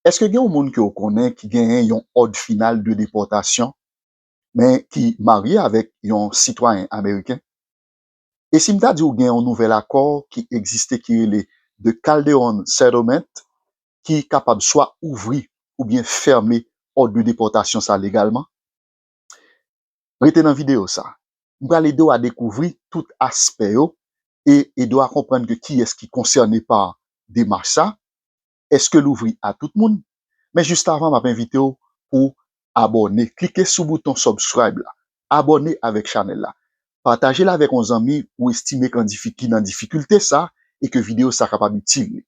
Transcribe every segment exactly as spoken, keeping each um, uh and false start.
Èske gen yon moun ke w konnen ki genyen yon òd final de depòtasyon, men ki marye avèk yon sitwayen ameriken? E si m ta di w gen yon nouvèl akò ki egziste ki rele The Calderon Settlement, ki kapab swa ouvri oubyen fèmen òd de depòtasyon sa legalman? Rete nan videyo sa. M pral ede w a dekouvri tout aspè yo e ede w a konprann ke kiyès ki konsène pa demach sa. Èske l ouvri a tout moun? Men jis avan, m ap envite w pou abòne. Klike sou bouton subscribe la. Abòne avèk chanèl la. Pataje l avèk yon zanmi ou estime k an difi-, ki nan difikilte sa e ke videyo sa kapab itil li.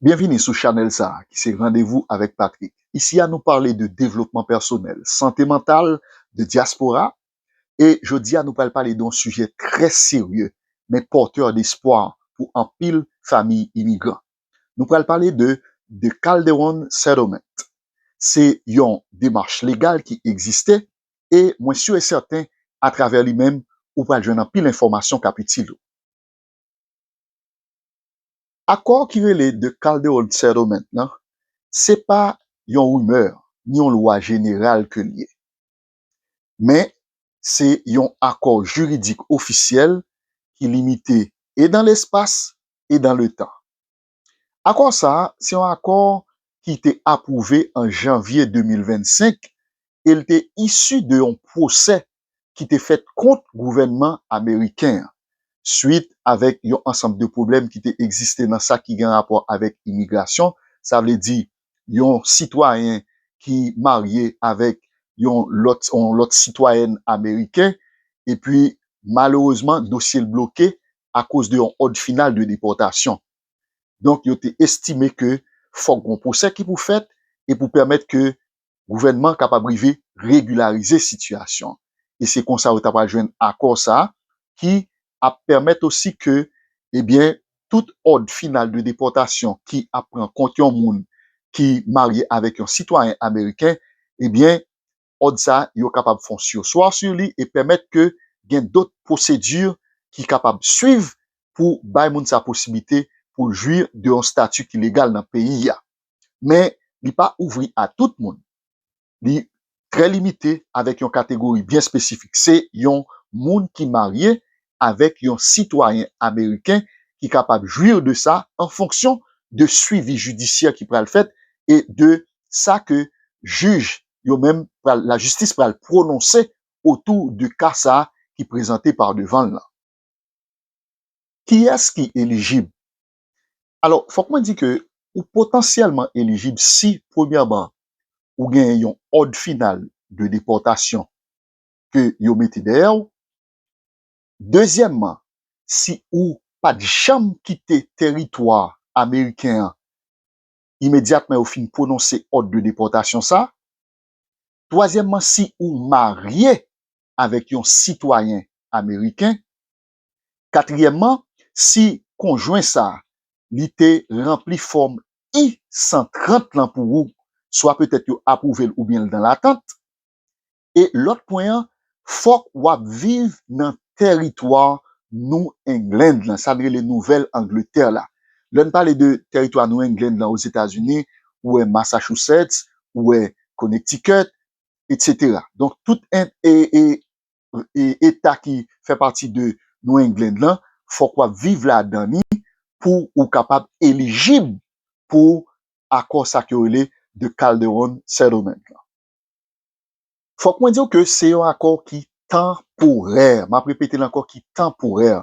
Byenvini sou chanèl sa a, ki se Randevou avèk Patrick. Isi a, nou pale de devlopman pèsonèl, sante mantal, de dyaspora, e jodi a, nou pral pale de yon sijè trè serye, men pòtè despwa pou anpil fanmi imigran. Nou pral pale de The Calderon Settlement. Se yon demach legal ki egziste, e mwen si e sèten, atravè li menm, ou pral jwenn anpil enfòmasyon k ap itil ou. Akò ki rele The Calderon Settlement lan, se pa yon rimè, ni yon lwa jeneral ke l ye. Men, se yon akò jiridik ofisyèl ki limite e dan lespas e dan letan. Akò sa a, se yon akò ki te apwouve an janvye de mil vennsenk e l te isi de yon pwosè ki te fèt kont gouvènman ameriken an, swit avèk yon ansanm de pwoblèm ki te egziste nan sa ki gen rapò avèk imigrasyon, sa vle di yon sitwayen ki marye avèk yon lòt, yon lòt sitwayèn ameriken, epi malerezman, dosye l bloke akoz de yon òd final de depòtasyon. Donk, yo te estime ke fòk gon pwosè ki pou fèt e pou pèmèt ke gouvènman kapab rive regilarize sitiyasyon. E se konsa yo ta pral jwenn akò sa a ki ap pèmèt osi ke, ebyen, tout òd final de depòtasyon ki ap pran kont yon moun ki marye avèk yon sitwayen ameriken, ebyen, òd sa a, yo kapab fè yon surseoir sur li e pèmèt ke gen dòt pwosedi ki kapab swiv pou bay moun sa posiblite pou l jwi de yon stati ki legal nan peyi a. Men, li pa ouvri a tout moun. Li trè limite avèk yon kategori byen espesifik. Se yon moun ki marye avèk yon sitwayen ameriken ki kapab jwi de sa an fonksyon de swivi jidisyè ki pral fèt e de sa ke jij yo menm pral, lajistis pral pwononse otou de ka sa a ki prezante pa devan l lan. Kiyès ki elijib? Alò, fòk mwen di ke ou potansyèlman elijib si, premyèman, ou gen yon òd final de depòtasyon ke yo mete dèyè w. Dezyèmman, si ou pa t janm kite teritwa ameriken an imedyatman yo fin pwononse òd de depòtasyon sa. Twazyèmman, si ou marye avèk yon sitwayen ameriken. Katriyèmman, si konjwen sa a, li te ranpli fòm I san trant lan pou ou, swa petèt yo apwouve l oubyen l dan latant. E lòt pwen an, fòk w ap viv nan teritwa New England lan, sa n rele Nouvèl Angletè la. Lè n pale de teritwa New England lan Ozetazini, ou wè Massachusetts, ou wè Connecticut, et cetera. Donk, tout en-, e, e, e, eta ki fè pati de New England lan, fòk w ap viv ladan li pou ou kapab elijib pou akò sa ke yo rele The Calderon Settlement lan. Fòk mwen di w ke se yon akò ki tanporè. M ap repete l ankò, ki tanporè.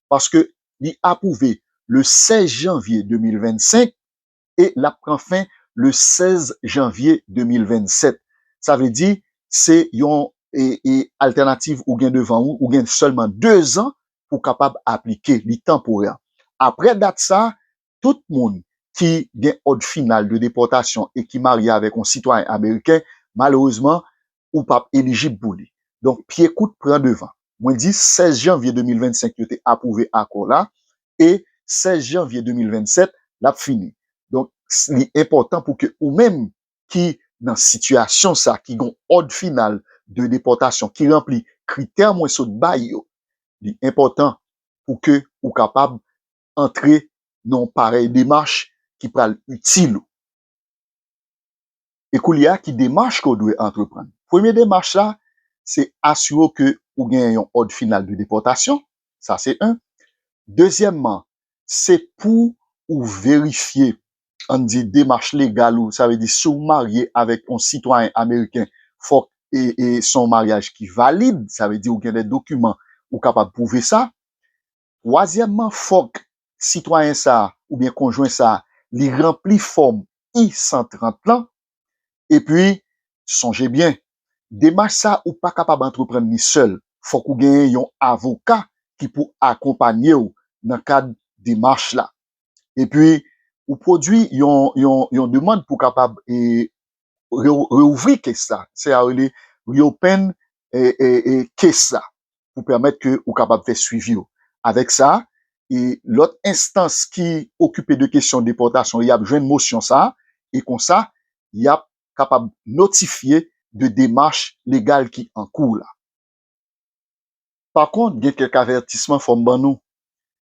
Paske li apwouve le sèz janvye de mil vennsenk e l ap pran fen le sèz janvye de mil vennsèt. Sa vle di, se yon, e, e, altènativ ou gen devan ou, ou gen sèlman de zan pou kapab aplike, li tanporè. Apre dat sa, tout moun ki gen òd final de depòtasyon e ki marye avèk yon sitwayen ameriken, malerezman, ou p ap elijib pou li. Donk, pye kout pran devan. Mwen di sèz janvye de mil vennsenk yo te apwouve akò la, e sèz janvye de mil vennsèt, l ap fini. Donk, s-, li enpòtan pou ke ou menm ki nan sitiyasyon sa, ki gen òd final de depòtasyon, ki ranpli kritè mwen sot bay yo, li enpòtan pou ke ou kapab antre nan yon parèy demach ki pral itil ou. E koulye a, ki demach ke w dwe antreprann? Premye demach la, se asire w ke ou gen yon òd final de depòtasyon. Sa se en. Dezyèmman, se pou ou verifye, ann di, demach legal ou, sa vle di si w marye avèk yon sitwayen ameriken, fòk e, e se yon maryaj ki valid, sa vle di ou gen de dokiman ou kapab pwouve sa. Twazyèmman, fòk sitwayen sa a oubyen konjwen sa a, li ranpli fòm I san trant lan. Epi, sonje byen, demach sa a ou pa kapab antreprann li sèl. Fòk ou genyen yon avoka ki pou akonpanye w nan kad demach la. Epi, ou pwodui yon, yon, yon demann pou kapab e, re- reouvri case la. Se a rele reopen e, e, e, case la pou pèmèt ke ou kapab fè swivi yo. Avèk sa, e lòt enstans ki okipe de kesyon depòtasyon, y ap jwenn mosyon sa, e konsa, y ap kapab notifye de demach legal ki an kou la. Pa kont, gen kèk avètisman fò m ban nou.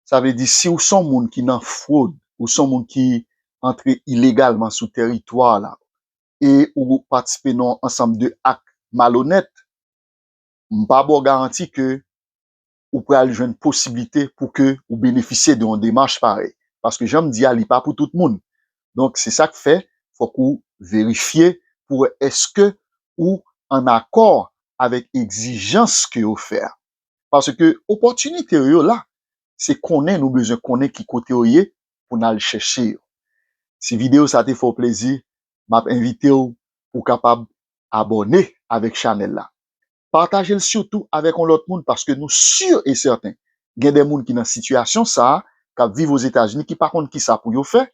Sa vle di, si w se yon moun ki nan fwod, ou se yon moun ki antre ilegalman sou tèritwa la, e ou patisipe nan yon ansanm de ak malonèt, m pa ba w garanti ke ou pral jwenn posiblite pou ke ou benefisye de yon demach parèy. Paske jan m di a, li pa pou tout moun. Donk, se sa k fè, fòk ou verifye pou wè èske ou ann akò avèk egzijans ke yo fè a. Paske opòtinite yo, yo la, se konnen nou bezwen konnen ki kote yo ye pou n al chèche yo. Si videyo sa te fè w plezi, m ap envite w pou w kapab abòne avèk chanèl la. Pataje l sitou avèk yon lòt moun, paske nou si e sèten gen de moun ki nan sitiyasyon sa a, k ap viv Ozetazini, ki pa konn kisa pou yo fè.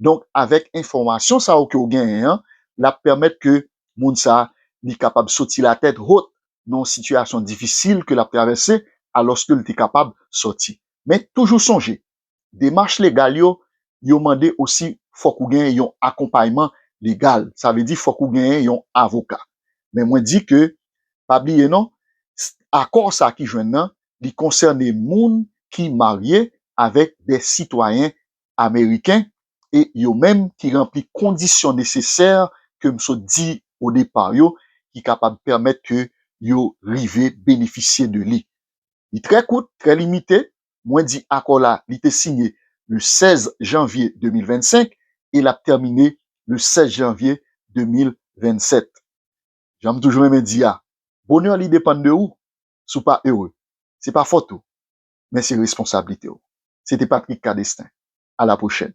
Donk, avèk enfòmasyon sa yo ke w genyen an, l ap pèmèt ke moun sa a, li kapab soti latèt wot nan yon sitiyasyon difisil ke l ap travèse, alòske l te kapab sòti. Men toujou sonje, demach legal yo, yo mande osi fòk ou genyen yon akonpayman legal. Sa vle di fòk ou genyen yon avoka. Men mwen di ke, pa bliye non, s- akò sa ki jwenn nan, li konsène moun ki marye avèk de sitwayen ameriken e yo menm ki ranpli kondisyon nesesè ke m sot di o depa yo, ki kapab pèmèt ke yo rive benefisye de li. Li trè kout, trè limite. Mwen di akò la, li te sinye le sèz janvye de mil vennsenk e l ap tèmine le sèz janvye de mil vennsèt. Jan m toujou renmen di a, bonè li depann de ou. Si w pa ere, se pa fòt ou, men se responsablite w. Se te Patrick Cadestin. A la pwochèn.